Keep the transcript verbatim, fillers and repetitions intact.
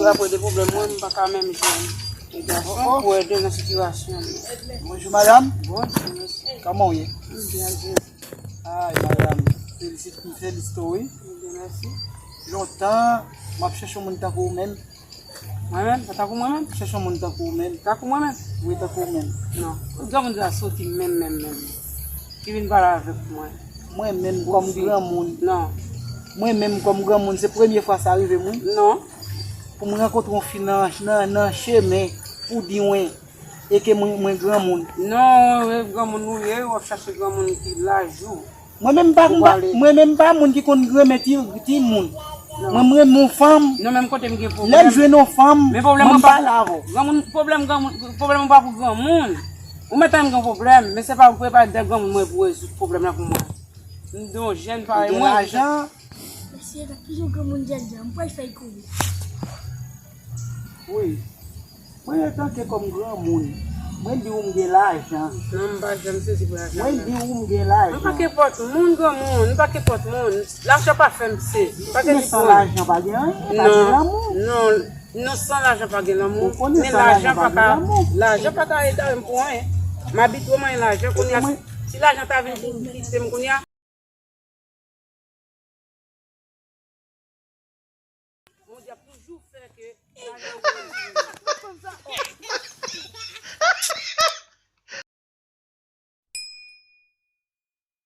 Apre de pwoblèm mwen, m pa ka menm jwenn yon gason pou ede nan sitiyasyon m nan. Bonjou, madanm. Bonjou, mesye. Kòman w ye? M byen, Jezi. Ay, madanm, felisite, m felisite w, wi. M byen, mèsi. Lontan, m ap chèche yon moun tankou w menm. Mwen menm? Tankou mwen menm? Chèche yon moun tankou w menm. Tankou mwen menm? Wi, tankou w menm. Non. Yon granmoun sa soti menm, menm, menm. Ki vin pale avèk mwen. Mwen menm kòm granmoun. Non. Mwen menm kòm granmoun, se premye fwa sa rive m, wi. Non. Pou m rankontre yon fi nan, nan, nan chemen, pou di mwen, e ke mwen, mwen granmoun. Non, e granmoun ou ye, w ap chache granmoun ki laj ou. Mwen menm pa, m pa, mwen menm pa moun ki konn renmen ti, timoun. Mwen, m renmen yon fanm. Non, menm kote m gen pwoblèm. Lè m jwenn yon fanm, mwen m pale avè w. Granmoun, pwoblèm granmoun, pwoblèm ou pa pou granmoun. Ou mèt tann m gen pwoblèm, men se pa, se pa de granmoun mwen pou rezoud pwoblèm nan pou mwen. M de yon jèn parèy mwen. Ou gen lajan. Mesye, nan ki jan granmoun jèn jan, m pral fè l kouri. Wi. Mwen, antanke kòm granmoun, mwen di w m gen lajan. Non, m pa janm sezi pou lajan. Mwen di w m gen lajan. M pa kenpòt moun, granmoun, m pa kenpòt moun. Lajan pa fè m sezi. M pa gen li pou anyen. Men san lajan pa gen anyen, pa gen lanmou. Non, non, non, san lajan pa gen lanmou. Ou konnen san lajan pa gen lanmou. Men lajan pa ka, lajan pa ka ede m pou anyen. M abitye manyen lajan, kounye a, si lajan ta vin pou kite m kounye a. Bondye ap toujou fè ke lajan